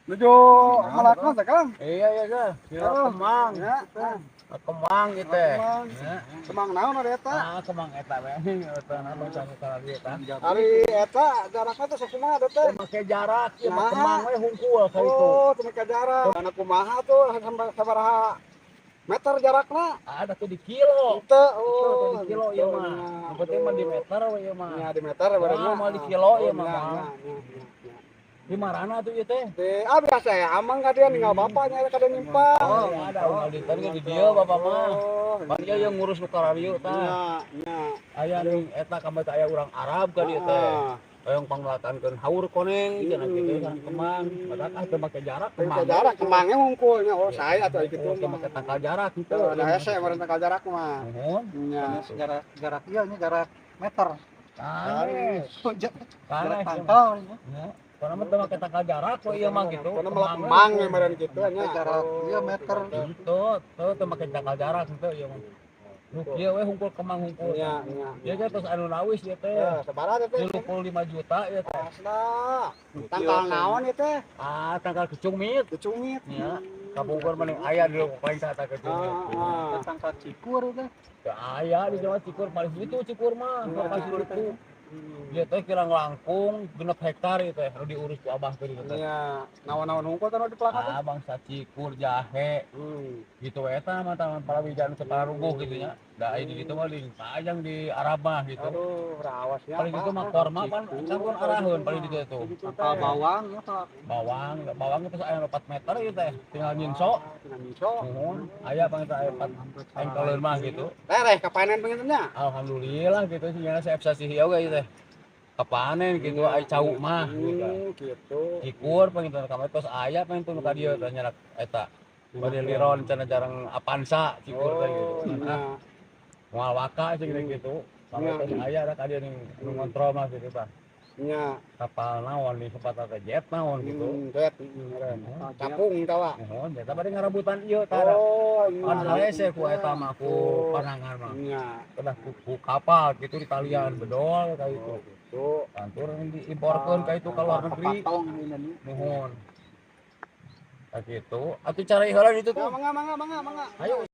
Nuju melakon teh, Kang. Iya, Kang. Ya, Oh, kemang. Ya, ah. Kemang gitu. Kemang. Ya. Kemang naon ari eta? Ah, kemang eta we. Eta na bangsa nu kararieu tah. Ari eta jarakna teh sakumaha teh? Teu make jarak, ieu mah Nah. kemang we hungkul ka itu. Oh, teu make jarak. Karena kumaha tuh sampai sabaraha meter jarakna? Ada tuh di kilo. Teu, oh, oh. di kilo ieu mah. Nu penting mah di meter we ieu mah. Nya di meter barangnya. Ah, moal di kilo ieu mah. Nya, Mah. nya, nya, nya. Di marana tuh ieu teh? Di, ah, biasa ya, amang ka dia ninggal bapaknya ka dia nyimpan. Oh, ada unggal dinten ge di dieu bapak mah. Oh, Pan ieu yang ngurus nu kararieu tah. Nya, nya. Aya ning eta kamari teh aya urang Arab ka dieu teh. Ah. Hoyong pangmelakankeun haur koneng cenah kitu sareng kemang. Badak ah teu make jarak Teu kemang. make jarak kemangnya hungkulnya. Oh, saya atuh kitu Teu mah. make tangkal jarak gitu. Tuh, da hese meureun tangkal jarak mah. Nuhun. Nya. Jarak jarak iya nya, jarak meter. Kanes. Oh, jarak Kanes. tangkal nya. Ya. Karena mah teu make tangkal jarak we ieu mah gitu. Karena melak kemang we meureun kitu nya. Jarak iya meter. Gitu, teu teu make tangkal jarak henteu ieu mah. Nu kieu we hungkul kemang hungkul. Nya, nya. Ieu ge tos anu nawis ieu teh. Ya, sabaraha teh? 35 juta ieu teh. Asna. Tangkal naon ieu teh? Ah, tangkal kecumit. Kecumit. Ya. Kapungkur mah ning aya di paling tah kecumit. Ah, ah. Tangkal cikur teh. Teu aya di Jawa cikur, paling itu cikur mah, lokasi itu. Ieu teh kirang langkung 6 hektar ieu teh nu diurus ku abah teh dieu teh. Nya, naon-naon hungkul teh nu dipelakan teh? Ah, bangsa cikur, jahe, gitu eta mah taman palawija nu teu pararuguh gitu nya. Da aya di ditu mah di pajang di Arab mah gitu. Aduh, rawasnya. Paling itu mah korma pan sampun araheun paling ditu tuh. Tangkal bawang ya, Pak. Bawang, bawang itu aya 4 meter ieu teh, tinggal nyinso. Tinggal nyinso. Nuhun, aya pang aya 4 engkeleun mah gitu. Tereh kapanen pengen nya. Alhamdulillah gitu sih nya saya sih oge ieu teh. Kapanen gitu aya cau mah gitu. Gitu. Cikur panginten kamari tos aya panginten nu ka dieu teh nyarak eta. Bade liron cenah jarang Avanza cikur teh gitu. Oh, Nah, nya. Moal waka sih gitu. Sampai tos aya da ka dieu ning nu ngontrol mah gitu tah. Nya. Kapal naon di sepatu teh jet naon gitu. Jet, meureun. Capung tawa. Nuhun, eta bade ngarabutan ieu tah. Oh, Pan hese ku eta mah ku panangan mah. Nya. Kedah ku kapal gitu di talian bedol kayak itu. Oh, gitu. Kantur diimporkeun ka itu ke luar negeri. Patong ini nya. Nuhun. Kayak gitu. Atuh cara heula itu Ya, tuh. mangga, mangga, mangga, mangga. Ayo.